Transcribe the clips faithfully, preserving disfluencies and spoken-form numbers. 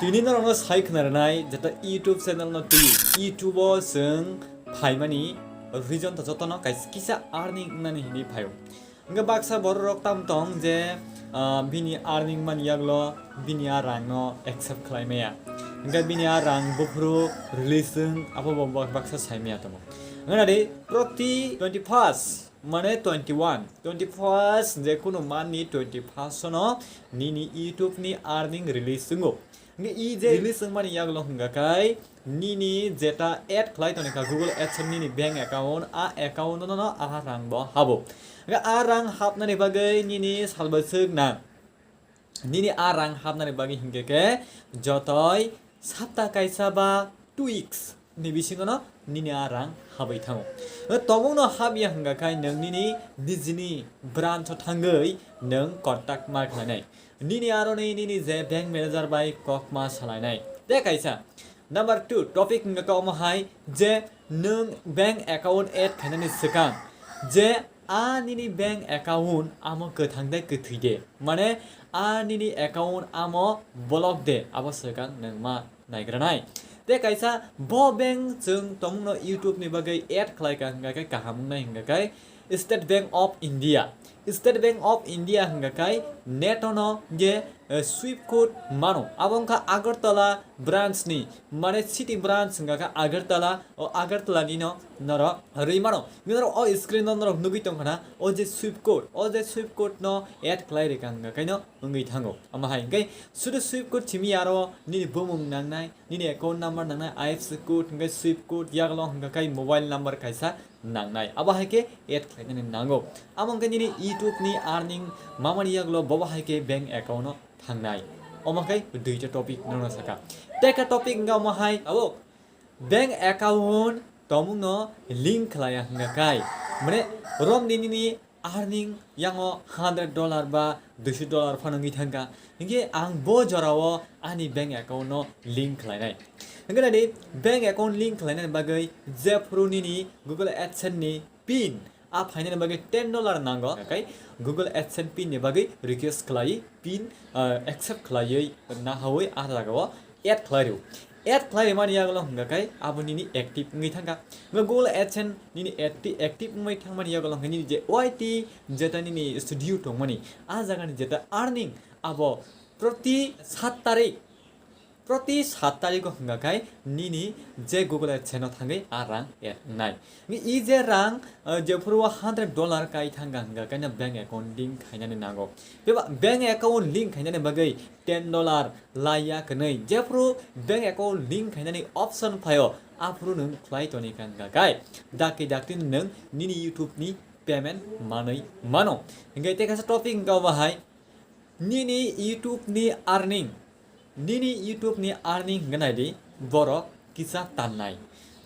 Tini norokno sai khna rwnai, jeta YouTube channel no twi, YouTube o chwng phaimani reason to jotono kaisa kisa earning wngnani hinwi phaio. Hwnkhe baksa bororok tam tong je, ah, bini earning mani yaglo bini a rangno accept khlai maya. Hwnkhe bini a rang buphuru release wng, abo bo bak-, baksa sai maya tongo. Hwnkhe nadi proti twenty first, mane twenty one, twenty first je kunu manni twenty first no nini YouTube ni earning release wngo. Hwnkhe i je release wngmani yaglo hwnkha khe nini jeta add khlai tongkha Google AdSense nini bank account, a account no, no, a rang bo habo. Hwnkhe a rang hapnani bagwi nini salbwswk nang. Nini a rang hapnani bagwi hwnkhe khe jotoi sapta kaisa ba two weeks ni bisingo no nini a rang habwi thango. Tobokno habya hwnkha khe nwng nini nijini branch o thangwi nwng contact ma khlainai. Nini aroni nini je bank manager bai kok ma salainai. Tei kaisa. Number two, topic wngkha khe omo hai je nwng bank account add khainani swkang je a nini bank account amo kwthang de kwthwi de. Mane a nini account amo block de, abo swkang nwng ma naigranai. Tei kaisa bo bank chwng tongmungno YouTube ni bagwi add khlai ka hwnkha khe kaham wngnai hwnkha khe State Bank of India. State Bank of India hwnkha khe neto no je, eh, swift code mano. Abo wngkha Agartala branch ni, mane city branch hwnkha khe Agartala, o Agartala ni no norok rwi mano. Norok o screen no norok nugwi tongkha na, o je swift code, o je swift code no add khlai rwkha hwnkha khe no wngwi thango. Omo hai hwnkhe sudu swift code simi aro nini bumung nangnai, nini account number nangnai, I F S C code, hwnkhe swift code, yagulo hwnkha khe mobile number kaisa nangnai. Abo hai khe add khlainani nango. Amo hwnkhe nini YouTube ni earning mamani yagulo bobo hai khe bank account o thangnai. Omo khe duita topic nono saka. Tei khe topic wngkha omo hai, abo bank account tongmungno link khlaiya hwnkha khe. Mane romni nini earning yango hundred dollar ba duiso dollar phano wngwi thangkha. Hinkhe ang bo jorao ani bank account no link khlainai. Hinkhe nadi bank account link khlainani bagwi jephuru nini Google AdSense ni pin a phainani bagwi ten dollar nango. Hinkhe Google AdSense pin ni bagwi request khlai pin, ah, accept khlaiwi nahawi a jagao add khlai rw. Add khlai rwmani yagulo hwnkha khe abo nini active wngwi thangkha. Hwnkhe Google AdSense nini acti-, active wngwi thangmani yagulo hwnkhe nini je Y T jeta nini studio tongmani, a jagani jeta earning abo proti sat tarik, proti sat tariko hwnkha khe nini je Google AdSense o thangwi a rang add wngnai. Hwnkhe i je rang, ah, jephuru o hundred dollar kai thangkha hwnkha khe no bank account link khainani nango. Beba bank account link khainani bagwi ten dollar laiya kwnwi jephuru bank account link khainani option phaio, aphuru nwng khlai toni kha hwnkha khe dakti dakti nwng nini YouTube ni payment manwi mano. Hinkhe tei kaisa topic wngkha obo hai nini YouTube ni earning, nini YouTube ni earning hwnkhe nai di borok kisa tannai.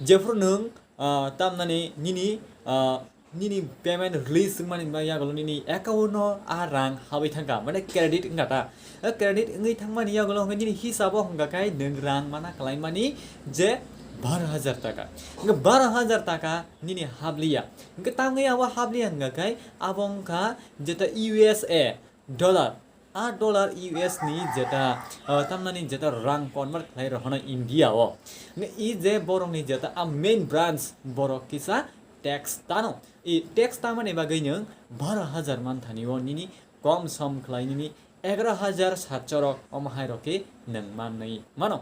Jephuru nwng, ah, tamnani nini, ah, nini payment release wngmani yagulo nini account no a rang habwi thangkha, mane credit wngkha ta. O credit wngwi thangmani yagulo hwnkhe nini hisabo hwnkha khe nwng rang mana khlaimani je baro hajar taka. Hwnkhe baro hajar taka nini habliya. Hwnkhe tamni abo habliya hwnkha khe abo wngkha jeta U S A dollar. A dollar U S ni jeta, ah, tamnani jeta rang convert khlai rw hwnwi India o. Hwnkhe i je borokni jeta a main branch borok kisa tax tano. I tax tamani bagwi nwng baro hajar manthani o nini kom som khlai nini egaro hajar satso rok omo hai rok khe nwng manwi mano.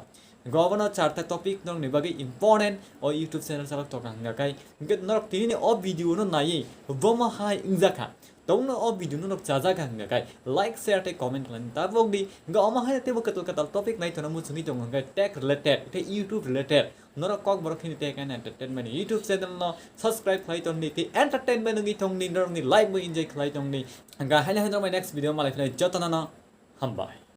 Hwnkhe obono charta topic norokni bagwi important o YouTube channel chalok tongkha hwnkha khe, hwnkhe norok tinini o video no naiwi bomo hai wngjakha. Tongno o video no norok chajakha hwnkha khe like, share tei comment khlaina tabok di. Hwnkhe omo hai teibo kwtal kwtal topic nai thangna muchungwi tongo hwnkhe tech related tei YouTube related. Norok kok borok khini tei kaino entertainment YouTube channel no subscribe khlai tongdi tei entertainment wngwi tongdi, norokni life bo enjoy khlai tongdi. Hwnkhe haino haino norok next video malai philai jotono no hambai.